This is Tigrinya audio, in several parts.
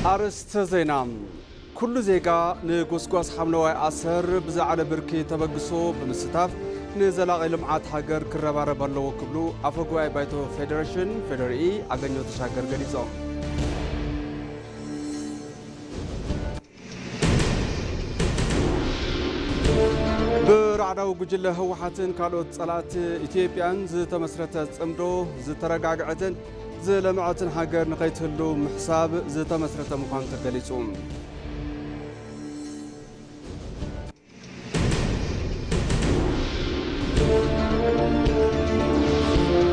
ኣርእስተ ዜና። ኩሉ ዜጋ ንጎስጓስ ሓምለዋይ ኣሰር ብዝለዓለ ብርኪ ተበግሶ ብምስታፍ ንዘላቒ ልምዓት ሃገር ክረባረብ ኣለዎ ክብሉ ኣፈ ጉባኤ ባይቶ ፌዴሬሽን ፌዴሪኢ ኣገኘሁ ተሻገር ገሊጾም። ብራዕዳዊ ጉጅለ ህወሓትን ካልኦት ጸላእቲ ኢትዮጵያን ዝተመስረተ ጽምዶ ዝተረጋግዐትን ዝለምዐትን ሃገር ንኸይትህሉ ምሕሳብ ዝተመስረተ ምዃኑ ተገሊጹ።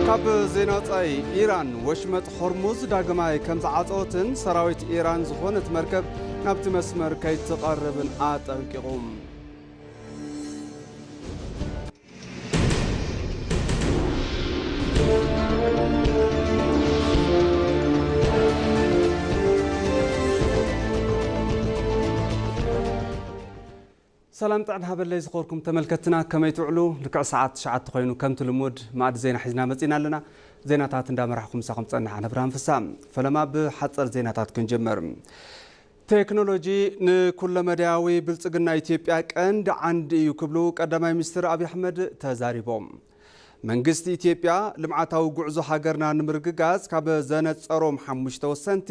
ካብ ዜና ወጻኢ፣ ኢራን ወሽመጥ ሆርሙዝ ዳግማይ ከም ዝዓጸወትን ሰራዊት ኢራን ዝኾነት መርከብ ናብቲ መስመር ከይትቐርብን ኣጠንቂቑ። ሰላም ጥዕና ሃበለይ ዝኸበርኩም ተመልከትና፣ ከመይ ትውዕሉ? ልክዕ ሰዓት ትሽዓተ ኮይኑ ከምቲ ልሙድ ማዕዲ ዜና ሒዝና መጺና ኣለና። ዜናታት እንዳመራሕኩም ምሳኹም ጸናሕ ኣነ ብርሃን ፍሳ። ፈለማ ብሓጸር ዜናታት ክንጅምር። ቴክኖሎጂ ንኩለመዳያዊ ብልጽግና ኢትዮጵያ ቀንዲ ዓንዲ እዩ ክብሉ ቀዳማይ ሚኒስትር ኣብይ ኣሕመድ ተዛሪቦም። መንግስቲ ኢትዮጵያ ልምዓታዊ ጉዕዞ ሃገርና ንምርግጋጽ ካብ ዘነጸሮም ሓሙሽተ ወሰንቲ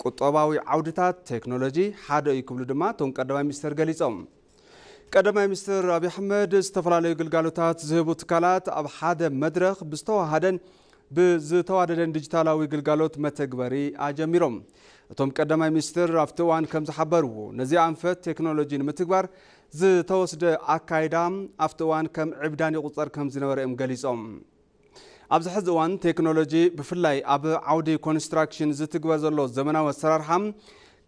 ቁጠባዊ ዓውድታት ቴክኖሎጂ ሓደ እዩ ክብሉ ድማ እቶም ቀዳማይ ሚኒስትር ገሊጾም። ቀዳማይ ሚኒስትር ኣብይ ኣሕመድ ዝተፈላለዩ ግልጋሎታት ዝህቡ ትካላት ኣብ ሓደ መድረኽ ብዝተዋሃደን ብዝተዋደደን ዲጂታላዊ ግልጋሎት መተግበሪ ኣጀሚሮም። እቶም ቀዳማይ ሚኒስትር ኣብቲ እዋን ከም ዝሓበርዎ፣ ነዚ ኣንፈት ቴክኖሎጂ ንምትግባር ዝተወስደ ኣካይዳ ኣብቲ እዋን ከም ዕብዳን ይቑጸር ከም ዝነበረ እዮም ገሊጾም። ኣብዚ ሕዚ እዋን ቴክኖሎጂ ብፍላይ ኣብ ዓውዲ ኮንስትራክሽን ዝትግበር ዘሎ ዘመናዊ ኣሰራርሓ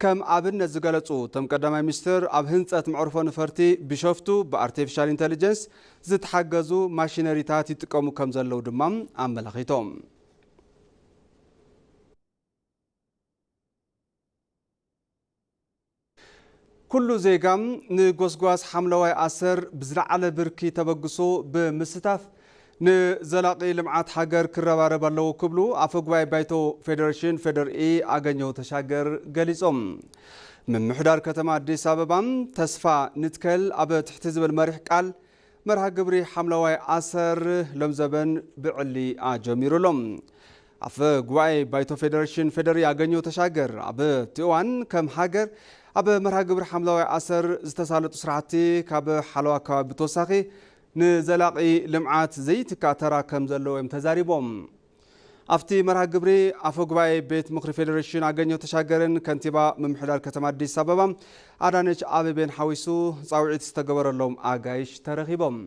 ከም ኣብነት ዝገለጹ እቶም ቀዳማይ ሚኒስትር፣ ኣብ ህንጸት መዕርፎ ነፈርቲ ቢሾፍቱ ብኣርቲፊሻል ኢንተሊጀንስ ዝተሓገዙ ማሽነሪታት ይጥቀሙ ከም ዘለዉ ድማ ኣመላኺቶም። ኩሉ ዜጋ ንጎስጓስ ሓምለዋይ ኣሰር ብዝለዓለ ብርኪ ተበግሶ ብምስታፍ ንዘላቒ ልምዓት ሃገር ክረባረብ ኣለዎ ክብሉ ኣፈ ጉባኤ ባይቶ ፌዴሬሽን ፌዴሪኢ ኣገኘሁ ተሻገር ገሊጾም። ምምሕዳር ከተማ ኣዲስ ኣበባ ተስፋ ንትከል ኣብ ትሕቲ ዝብል መሪሕ ቃል መርሃ ግብሪ ሓምለዋይ ኣሰር ሎምዘበን ብዕሊ ኣጀሚሩ ኣሎ። ኣፈ ጉባኤ ባይቶ ፌዴሬሽን ፌዴሪ ኣገኘሁ ተሻገር ኣብቲ እዋን ከም ሃገር ኣብ መርሃ ግብሪ ሓምለዋይ ኣሰር ዝተሳለጡ ስራሕቲ ካብ ሓለዋ ከባቢ ብተወሳኺ ንዘላቒ ልምዓት ዘይትካእ ተራ ከም ዘለዎ እዮም ተዛሪቦም። ኣብቲ መርሃ ግብሪ ኣፈ ጉባኤ ቤት ምኽሪ ፌዴሬሽን ኣገኘሁ ተሻገርን ከንቲባ ምምሕዳር ከተማ ኣዲስ ኣበባ ኣዳነች ኣቤቤን ሓዊሱ ጻውዒት ዝተገበረሎም ኣጋይሽ ተረኺቦም።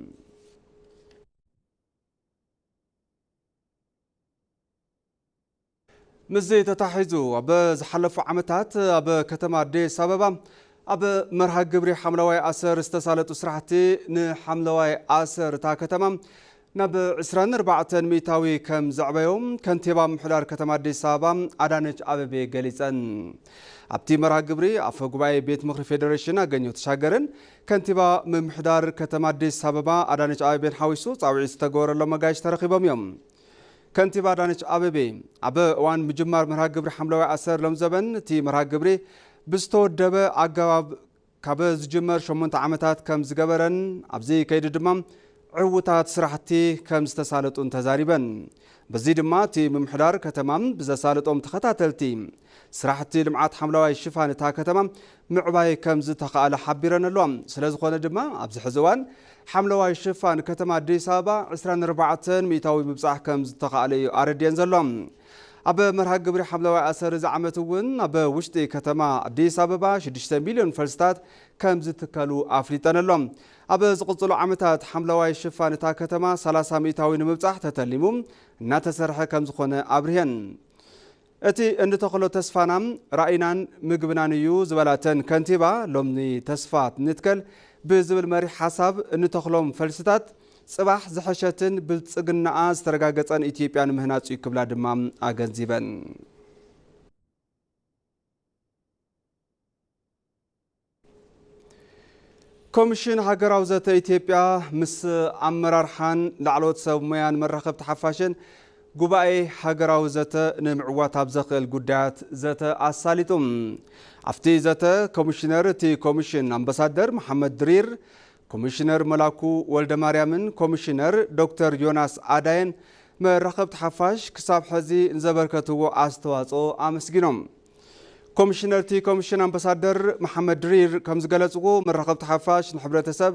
ምስዚ ተታሒዙ ኣብ ዝሓለፉ ዓመታት ኣብ ከተማ ኣዲስ ኣበባ ኣብ መርሃ ግብሪ ሓምለዋይ ኣሰር ዝተሳለጡ ስራሕቲ ንሓምለዋይ ኣሰር እታ ከተማ ናብ ዕስራን ኣርባዕተን ሚእታዊ ከም ዘዕበዮም ከንቲባ ምምሕዳር ከተማ ኣዲስ ኣበባ ኣዳነች ኣቤቤ ገሊጸን። ኣብቲ መርሃ ግብሪ ኣፈ ጉባኤ ቤት ምኽሪ ፌዴሬሽን ኣገኘሁ ተሻገርን ከንቲባ ምምሕዳር ከተማ ኣዲስ ኣበባ ኣዳነች ኣቤቤን ሓዊሱ ጻውዒት ዝተገበረሎም ኣጋይሽ ተረኺቦም እዮም። ከንቲባ ኣዳነች ኣቤቤ ኣብ እዋን ምጅማር መርሃ ግብሪ ሓምለዋይ ኣሰር ሎምዘበን እቲ መርሃ ግብሪ ብዝተወደበ ኣገባብ ካብ ዝጅመር ሸሞንተ ዓመታት ከም ዝገበረን ኣብዚ ከይዲ ድማ ዕዉታት ስራሕቲ ከም ዝተሳለጡን ተዛሪበን። በዚ ድማ እቲ ምምሕዳር ከተማ ብዘሳለጦም ተኸታተልቲ ስራሕቲ ልምዓት ሓምለዋይ ሽፋን እታ ከተማ ምዕባይ ከም ዝተኻእለ ሓቢረን ኣለዋ። ስለ ዝኾነ ድማ ኣብዚ ሕዚ እዋን ሓምለዋይ ሽፋን ከተማ ኣዲስ ኣበባ ዕስራን ኣርባዕተን ሚእታዊ ምብጻሕ ከም ዝተኻእለ እዩ ኣረድየን ዘሎ። ኣብ መርሃ ግብሪ ሓምለዋይ ኣሰር እዚ ዓመት እውን ኣብ ውሽጢ ከተማ ኣዲስ ኣበባ ሽዱሽተ ሚልዮን ፈልስታት ከም ዝትከሉ ኣፍሊጠን ኣሎ። ኣብ ዝቕጽሉ ዓመታት ሓምለዋይ ሽፋን እታ ከተማ ሰላሳ ሚእታዊ ንምብጻሕ ተተሊሙ እናተሰርሐ ከም ዝኾነ ኣብርሄን። እቲ እንተኽሎ ተስፋና ራኢናን ምግብናን እዩ ዝበላ እተን ከንቲባ፣ ሎሚ ተስፋ ንትከል ብዝብል መሪሕ ሓሳብ እንተኽሎም ፈልስታት ጽባሕ ዝሐሸትን ብልጽግናኣ ዝተረጋገጸን ኢትዮጵያ ንምህናጽ እዩ ክብላ ድማ ኣገንዚበን። ኮሚሽን ሃገራዊ ዘተ ኢትዮጵያ ምስ ኣመራርሓን ላዕለዎት ሰብ ሞያን መራኸብቲ ሓፋሽን ጉባኤ ሃገራዊ ዘተ ንምዕዋት ኣብ ዘኽእል ጉዳያት ዘተ ኣሳሊጡ። ኣብቲ ዘተ ኮሚሽነር እቲ ኮሚሽን ኣምባሳደር መሓመድ ድሪር፣ ኮሚሽነር መላኩ ወልደማርያምን ኮሚሽነር ዶክተር ዮናስ ኣዳየን መራኸብቲ ሓፋሽ ክሳብ ሕዚ ንዘበርከትዎ ኣስተዋፅኦ ኣመስጊኖም። ኮሚሽነር እቲ ኮሚሽን ኣምባሳደር መሓመድ ድሪር ከም ዝገለፅዎ፣ መራኸብቲ ሓፋሽ ንሕብረተሰብ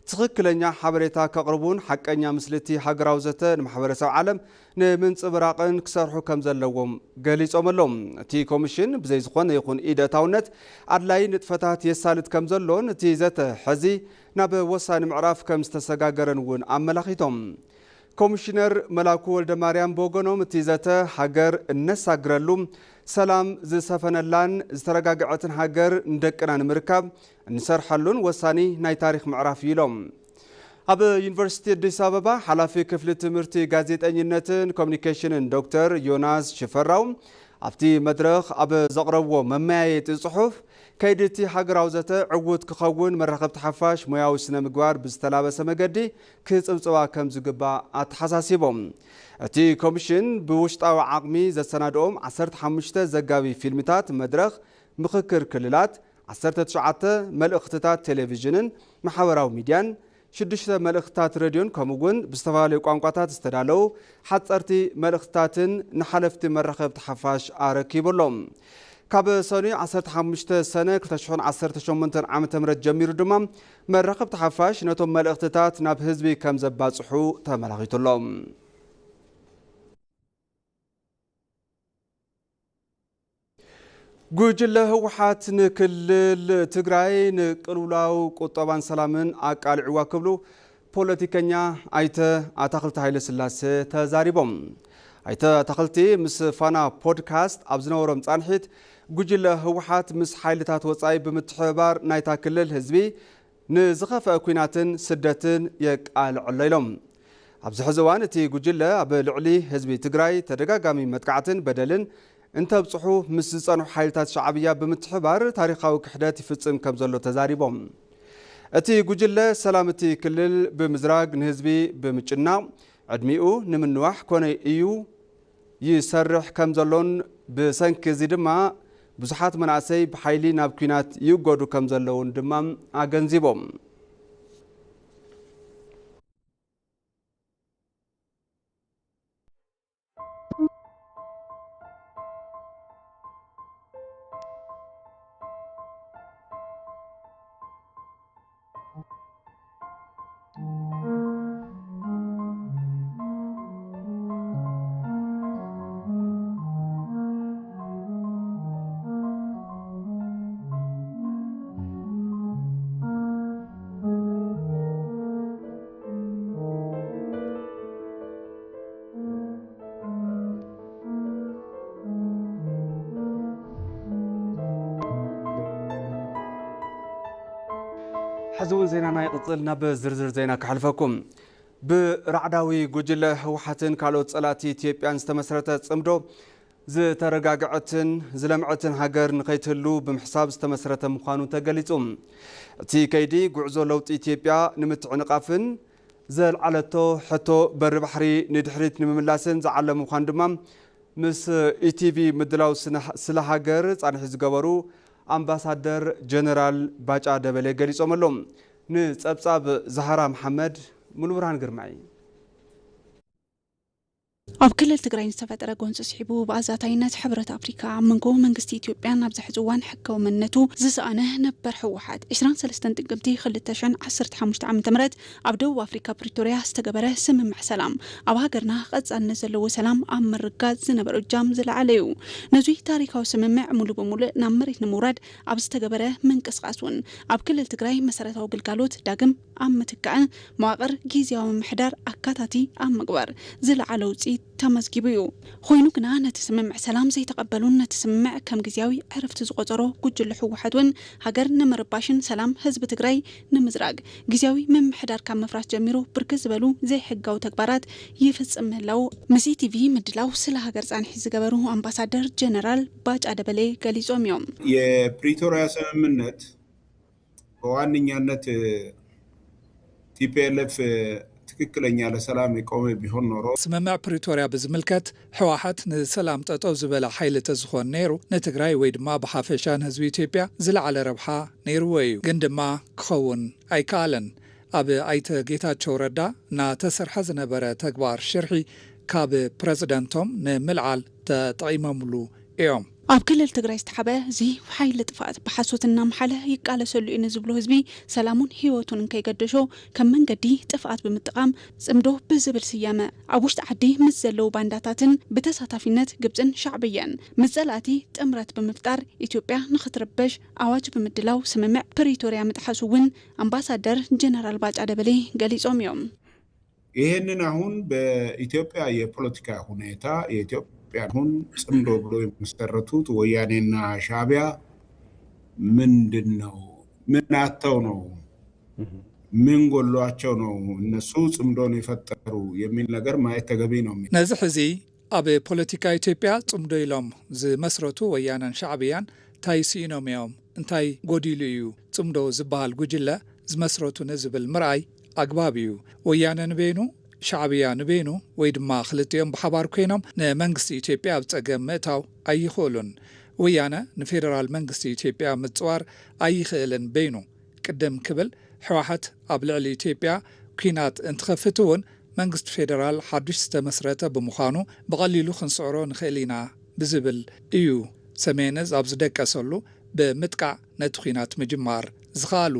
ትኽክለኛ ሓበሬታ ከቕርቡን ሓቀኛ ምስልቲ ሃገራዊ ዘተ ንማሕበረሰብ ዓለም ንምንፅብራቕን ክሰርሑ ከም ዘለዎም ገሊፆም ኣለዉ። እቲ ኮሚሽን ብዘይ ዝኾነ ይኹን ኢድ ኣእታውነት ኣድላይ ንጥፈታት የሳልጥ ከም ዘሎን እቲ ዘተ ሕዚ ናብ ወሳኒ ምዕራፍ ከም ዝተሰጋገረን እውን ኣመላኺቶም። ኮሚሽነር መላኩ ወልደ ማርያም ብወገኖም፣ እቲ ዘተ ሃገር እነሳግረሉ፣ ሰላም ዝሰፈነላን ዝተረጋግዐትን ሃገር ንደቅና ንምርካብ እንሰርሐሉን ወሳኒ ናይ ታሪኽ ምዕራፍ እዩ ኢሎም። ኣብ ዩኒቨርሲቲ ኣዲስ ኣበባ ሓላፊ ክፍሊ ትምህርቲ ጋዜጠኝነትን ኮሚኒኬሽንን ዶክተር ዮናስ ሽፈራው ኣብቲ መድረኽ ኣብ ዘቕረብዎ መመያየጢ ጽሑፍ፣ ከይዲ እቲ ሃገራዊ ዘተ ዕዉት ክኸውን መራኸብቲ ሓፋሽ ሞያዊ ስነ ምግባር ብዝተላበሰ መገዲ ክጽብጽባ ከም ዝግባእ ኣተሓሳሲቦም። እቲ ኮሚሽን ብውሽጣዊ ዓቕሚ ዘሰናድኦም ዓሰርተ ሓሙሽተ ዘጋቢ ፊልምታት፣ መድረኽ፣ ምኽክር ክልላት፣ ዓሰርተ ትሽዓተ መልእኽትታት ቴሌቪዥንን ማሕበራዊ ሚድያን፣ ሽዱሽተ መልእኽትታት ሬድዮን ከምኡ እውን ብዝተፈላለዩ ቋንቋታት ዝተዳለዉ ሓፀርቲ መልእኽትታትን ንሓለፍቲ መራኸብቲ ሓፋሽ ኣረኪቡ ኣሎ። ካብ ሰኑይ ዓሰርተ ሓሙሽተ ሰነ ክልተ ሽሕን ዓሰርተ ሸሞንተን ዓመተ ምህረት ጀሚሩ ድማ መራኸብቲ ሓፋሽ ነቶም መልእኽትታት ናብ ህዝቢ ከም ዘባፅሑ ተመላኺቱ ኣሎ። ጉጅለ ህወሓት ንክልል ትግራይ ንቅልውላው ቁጠባን ሰላምን ኣቃልዕዋ ክብሉ ፖለቲከኛ ኣይተ ኣታኽልቲ ሃይለስላሴ ተዛሪቦም። ኣይተ ኣታኽልቲ ምስ ፋና ፖድካስት ኣብ ዝነበሮም ፃንሒት፣ ጉጅለ ህወሓት ምስ ሓይልታት ወፃኢ ብምትሕብባር ናይታ ክልል ህዝቢ ንዝኸፍአ ኲናትን ስደትን የቃልዕ ኣሎ ኢሎም። ኣብዚ ሕዚ እዋን እቲ ጉጅለ ኣብ ልዕሊ ህዝቢ ትግራይ ተደጋጋሚ መጥቃዕትን በደልን እንተብፅሑ ምስ ዝፀንሑ ሓይልታት ሻዕብያ ብምትሕባር ታሪኻዊ ክሕደት ይፍፅም ከም ዘሎ ተዛሪቦም። እቲ ጉጅለ ሰላም እቲ ክልል ብምዝራግ ንህዝቢ ብምጭናቕ ዕድሚኡ ንምንዋሕ ኮነ እዩ ይሰርሕ ከም ዘሎን ብሰንኪ እዚ ድማ ብዙሓት መናእሰይ ብሓይሊ ናብ ኲናት ይእገዱ ከም ዘለውን ድማ ኣገንዚቦም። ሕዚ እውን ዜናና ይቕጽል። ናብ ዝርዝር ዜና ክሓልፈኩም። ብራዕዳዊ ጉጅለ ህወሓትን ካልኦት ጸላእቲ ኢትዮጵያን ዝተመስረተ ጽምዶ፣ ዝተረጋግዐትን ዝለምዐትን ሃገር ንኸይትህሉ ብምሕሳብ ዝተመስረተ ምዃኑ ተገሊጹ። እቲ ከይዲ ጉዕዞ ለውጢ ኢትዮጵያ ንምትዕንቓፍን ዘልዓለቶ ሕቶ በሪ ባሕሪ ንድሕሪት ንምምላስን ዝዓለመ ምዃኑ ድማ ምስ ኢቲቪ ምድላው ስነ-፣ ስለ ሃገር ጻንሒት ዝገበሩ ኣምባሳደር ጀነራል ባጫ ደበሌ ገሊጾም ኣለዉ። ንጸብጻብ ዛህራ መሓመድ፣ ሙሉብርሃን ግርማይ። ኣብ ክልል ትግራይ ዝተፈጠረ ጎንፂ ስዒቡ ብኣዛታይነት ሕብረት ኣፍሪካ ኣብ መንጎ መንግስቲ ኢትዮጵያን ኣብዚ ሕዚ እዋን ሕጋዊ መንነቱ ዝሰኣነ ነበር ህወሓት ዕስራን ሰለስተን ጥቅምቲ ክልተ ሽሕን ዓሰርተ ሓሙሽተ ዓመተ ምህረት ኣብ ደቡብ ኣፍሪካ ፕሪቶርያ ዝተገበረ ስምምዕ ሰላም ኣብ ሃገርና ቀፃልነት ዘለዎ ሰላም ኣብ ምርጋፅ ዝነበሮ እጃም ዝለዓለ እዩ። ነዙይ ታሪካዊ ስምምዕ ሙሉ ብሙሉእ ናብ መሬት ንምውራድ ኣብ ዝተገበረ ምንቅስቃስ እውን ኣብ ክልል ትግራይ መሰረታዊ ግልጋሎት ዳግም ኣብ ምትካእን መዋቕር ግዝያዊ ምምሕዳር ኣካታቲ ኣብ ምግባር ዝለዓለ ውፅኢት ተመዝጊቡ እዩ። ኮይኑ ግና ነቲ ስምምዕ ሰላም ዘይተቐበሉን ነቲ ስምምዕ ከም ግዝያዊ ዕረፍቲ ዝቆፀሮ ጉጅለ ህወሓት እውን ሃገር ንምርባሽን ሰላም ህዝቢ ትግራይ ንምዝራግ ግዝያዊ ምምሕዳር ካብ ምፍራስ ጀሚሩ ብርክት ዝበሉ ዘይሕጋዊ ተግባራት ይፍፅም ምህላው ምስ ኢቲቪ ምድላው ስለ ሃገር ፃንሒት ዝገበሩ ኣምባሳደር ጀነራል ባጫ ደበሌ ገሊፆም እዮም። የፕሪቶሪያ ስምምነት በዋነኛነት ቲፒኤልኤፍ እቲ ትክክለኛ ለሰላም የቆመ ቢሆን ኖሮ። ስምምዕ ፕሪቶርያ ብዝምልከት፣ ህወሓት ንሰላም ጠጠው ዝበለ ሓይሊ ተዝኾን ነይሩ፣ ንትግራይ ወይ ድማ ብሓፈሻ ንህዝቢ ኢትዮጵያ ዝለዓለ ረብሓ ነይርዎ እዩ። ግን ድማ ክኸውን ኣይከኣለን። ኣብ ኣይተ ጌታቸው ረዳ እናተሰርሐ ዝነበረ ተግባር ሽርሒ ካብ ፕረዚደንቶም ንምልዓል ተጠቒሞምሉ እዮም። ኣብ ክልል ትግራይ ዝተሓበ እዚ ሓይሊ ጥፍኣት ብሓሶት እናመሓለ ይቃለሰሉ እዩ ንዝብሎ ህዝቢ ሰላሙን ህይወቱን እንከይገደሾ ከም መንገዲ ጥፍኣት ብምጥቃም ጽምዶ ብዝብል ስያመ ኣብ ውሽጢ ዓዲ ምስ ዘለዉ ባንዳታትን ብተሳታፊነት ግብፅን ሻዕብያን ምስ ጸላእቲ ጥምረት ብምፍጣር ኢትዮጵያ ንኽትርበሽ ኣዋጅ ብምድላው ስምምዕ ፕሪቶርያ ምጥሓሱ እውን ኣምባሳደር ጀነራል ባጫ ደበሌ ገሊጾም እዮም። ይህንን አሁን በኢትዮጵያ የፖለቲካ ሁኔታ የኢትዮጵያ አሁን ጽምዶ ብሎ የመሰረቱት ወያኔና ሻዕቢያ ምንድን ነው? ምን አጥተው ነው? ምን ጎሏቸው ነው እነሱ ጽምዶን የፈጠሩ የሚል ነገር ማየት ተገቢ ነው። ነዚ ሕዚ ኣብ ፖለቲካ ኢትዮጵያ ጽምዶ ኢሎም ዝመስረቱ ወያነን ሻዕብያን እንታይ ስኢኖም እዮም? እንታይ ጎዲሉ እዩ ጽምዶ ዝበሃል ጉጅለ ዝመስረቱ ንዝብል ምርኣይ ኣግባብ እዩ። ወያነ ንበይኑ፣ ሻዕብያ ንበይኑ ወይ ድማ ክልቲኦም ብሓባር ኮይኖም ንመንግስቲ ኢትዮጵያ ኣብ ጸገም ምእታው ኣይኽእሉን። ወያነ ንፌደራል መንግስቲ ኢትዮጵያ ምጽዋር ኣይኽእልን በይኑ። ቅድም ክብል ህወሓት ኣብ ልዕሊ ኢትዮጵያ ኲናት እንትኸፍት እውን መንግስቲ ፌደራል ሓዱሽ ዝተመስረተ ብምዃኑ ብቐሊሉ ክንስዕሮ ንኽእል ኢና ብዝብል እዩ ሰሜን እዝ ኣብ ዝደቀሰሉ ብምጥቃዕ ነቲ ኲናት ምጅማር ዝኸኣሉ።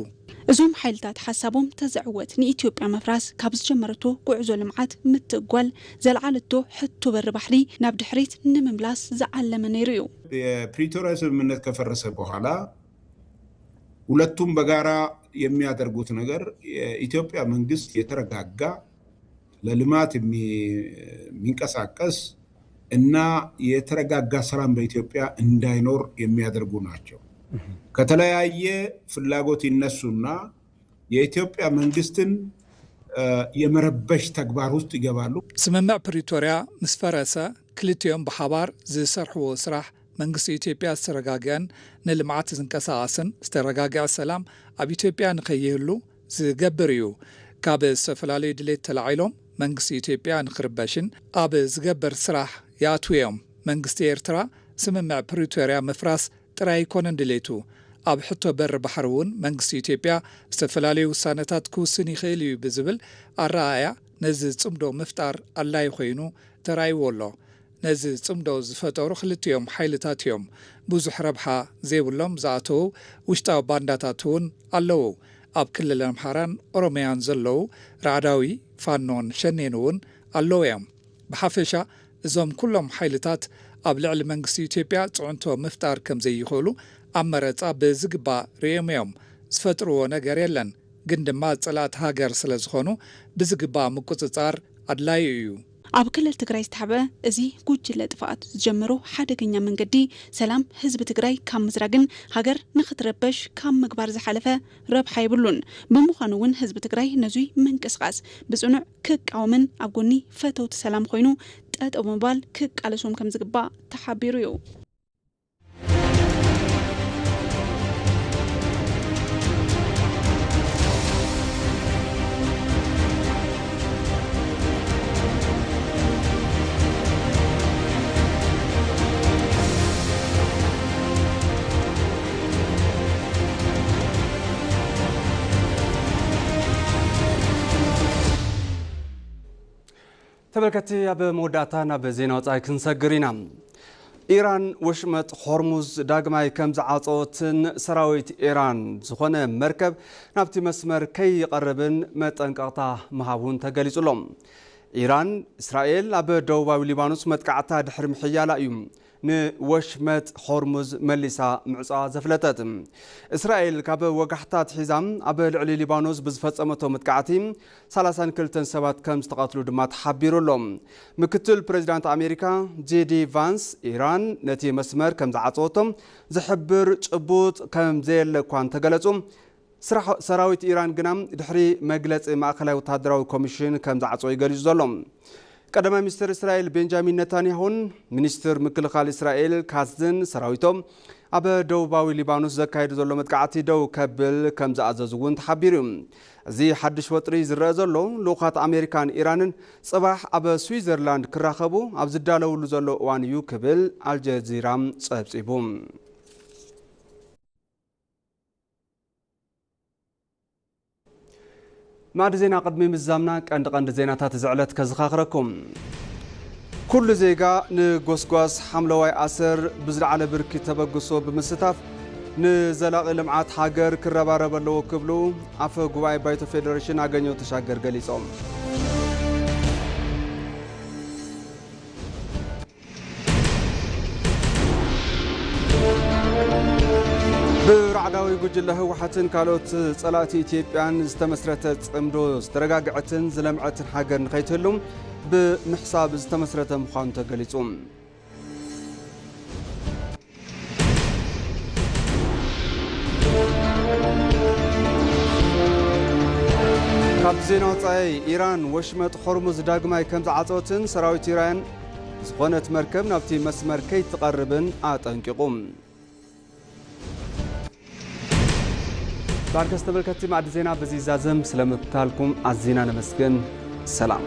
እዞም ሓይልታት ሓሳቦም ተዘዕወት ንኢትዮጵያ ምፍራስ ካብ ዝጀመረቶ ጉዕዞ ልምዓት ምትእጓል ዘልዓለቶ ሕቶ በሪ ባሕሪ ናብ ድሕሪት ንምምላስ ዝዓለመ ነይሩ እዩ። የፕሪቶሪያ ስምምነት ከፈረሰ በኋላ ሁለቱም በጋራ የሚያደርጉት ነገር የኢትዮጵያ መንግስት የተረጋጋ ለልማት የሚ- የሚንቀሳቀስ እና የተረጋጋ ሰላም በኢትዮጵያ እንዳይኖር የሚያደርጉ ናቸው። ከተለያየ ፍላጎት ይነሱና የኢትዮጵያ መንግስትን የመረበሽ ተግባር ውስጥ ይገባሉ። ስምምዕ ፕሪቶርያ ምስ ፈረሰ ክልቲኦም ብሓባር ዝሰርሕዎ ስራሕ መንግስቲ ኢትዮጵያ ዝተረጋግዐን ንልምዓት ዝንቀሳቐስን ዝተረጋግዐ ሰላም ኣብ ኢትዮጵያ ንኸይህሉ ዝገብር እዩ። ካብ ዝተፈላለዩ ድሌት ተላዒሎም መንግስቲ ኢትዮጵያ ንኽርበሽን ኣብ ዝገበር ስራሕ ይኣትዉ እዮም። መንግስቲ ኤርትራ ስምምዕ ፕሪቶርያ ምፍራስ ጥራይ ኣይኮነን ድሌቱ። ኣብ ሕቶ በሪ ባሕሪ እውን መንግስቲ ኢትዮጵያ ዝተፈላለዩ ውሳነታት ክውስን ይኽእል እዩ ብዝብል ኣረኣእያ ነዚ ጽምዶ ምፍጣር ኣድላዪ ኮይኑ ተራእይዎ ኣሎ። ነዚ ጽምዶ ዝፈጠሩ ክልቲኦም ሓይልታት እዮም። ብዙሕ ረብሓ ዘይብሎም ዝኣተዉ ውሽጣዊ ባንዳታት እውን ኣለዉ። ኣብ ክልል ኣምሓራን ኦሮምያን ዘለዉ ራዕዳዊ ፋኖን ሸኔን እውን ኣለዉ እዮም። ብሓፈሻ እዞም ኩሎም ሓይልታት ኣብ ልዕሊ መንግስቲ ኢትዮጵያ ጽዕንቶ ምፍጣር ከም ዘይኽእሉ ኣብ መረጻ ብዝግባእ ርእዮም እዮም። ዝፈጥርዎ ነገር የለን፣ ግን ድማ ጸላእቲ ሃገር ስለ ዝኾኑ ብዝግባእ ምቁጽጻር ኣድላዩ እዩ። ኣብ ክልል ትግራይ ዝተሓበ እዚ ጉጅለ ጥፍኣት ዝጀመሮ ሓደገኛ መንገዲ ሰላም ህዝቢ ትግራይ ካብ ምዝራግን ሃገር ንኽትረበሽ ካብ ምግባር ዝሓለፈ ረብሓ የብሉን። ብምዃኑ እውን ህዝቢ ትግራይ ነዙይ ምንቅስቓስ ብፅኑዕ ክቃወምን ኣብ ጎኒ ፈተውቲ ሰላም ኮይኑ ጠጠው ብምባል ክቃለሶም ከም ዝግባእ ተሓቢሩ እዩ። ተመልከትቲ፣ ኣብ መወዳእታ ናብ ዜና ወጻኢ ክንሰግር ኢና። ኢራን ወሽመጥ ሆርሙዝ ዳግማይ ከም ዝዓጸወትን ሰራዊት ኢራን ዝኾነ መርከብ ናብቲ መስመር ከይቐርብን መጠንቀቕታ ምሃቡን ተገሊጹ ኣሎ። ኢራን፣ እስራኤል ኣብ ደቡባዊ ሊባኖስ መጥቃዕታ ድሕሪ ምሕያላ እዩ ንወሽመጥ ሆርሙዝ መሊሳ ምዕጻዋ ዘፍለጠት። እስራኤል ካብ ወጋሕታ ኣትሒዛ ኣብ ልዕሊ ሊባኖስ ብዝፈጸመቶ መጥቃዕቲ ሰላሳን ክልተን ሰባት ከም ዝተቐትሉ ድማ ተሓቢሩ ኣሎ። ምክትል ፕሬዚዳንት ኣሜሪካ ጄዲ ቫንስ፣ ኢራን ነቲ መስመር ከም ዝዓጸወቶ ዝሕብር ጭቡጥ ከም ዘየለ እኳ እንተገለጹ፣ ስራሕ-፣ ሰራዊት ኢራን ግና ድሕሪ መግለጺ ማእከላይ ወተሃደራዊ ኮሚሽን ከም ዝዓጸዎ እዩ ገሊጹ ዘሎ። ቀዳማይ ሚኒስትር እስራኤል ቤንጃሚን ነታንያሁን ሚኒስትር ምክልኻል እስራኤል ካዝን ሰራዊቶም ኣብ ደቡባዊ ሊባኖስ ዘካየዱ ዘሎ መጥቃዕቲ ደው ከብል ከም ዝኣዘዙ እውን ተሓቢሩ እዩ። እዚ ሓድሽ ወጥሪ ዝረአ ዘሎ ልኡኻት ኣሜሪካን ኢራንን ጽባሕ ኣብ ስዊዘርላንድ ክራኸቡ ኣብ ዝዳለውሉ ዘሎ እዋን እዩ ክብል ኣልጀዚራ ጸብጺቡ። ማዕዲ ዜና ቅድሚ ምዛምና ቀንዲ ቀንዲ ዜናታት እዚ ዕለት ከዝኻኽረኩም። ኩሉ ዜጋ ንጎስጓስ ሓምለዋይ ኣሰር ብዝለዓለ ብርኪ ተበግሶ ብምስታፍ ንዘላቒ ልምዓት ሃገር ክረባረብ ኣለዎ ክብሉ ኣፈ ጉባኤ ባይቶ ፌዴሬሽን ኣገኘው ተሻገር ገሊጾም። ብራዕዳዊ ጉጅለ ህወሓትን ካልኦት ጸላእቲ ኢትዮጵያን ዝተመስረተ ጽምዶ ዝተረጋግዐትን ዝለምዐትን ሃገር ንኸይትህሉ ብምሕሳብ ዝተመስረተ ምዃኑ ተገሊጹ። ካብ ዜና ወጻኢ፣ ኢራን ወሽመጥ ሆርሙዝ ዳግማይ ከም ዝዓጸወትን ሰራዊት ኢራን ዝኾነት መርከብ ናብቲ መስመር ከይትቐርብን ኣጠንቂቑ። ባርከስ ተመልከትቲ ማዕዲ ዜና በዚ ይዛዘም። ስለምክታልኩም ኣዚና ነመስግን። ሰላም።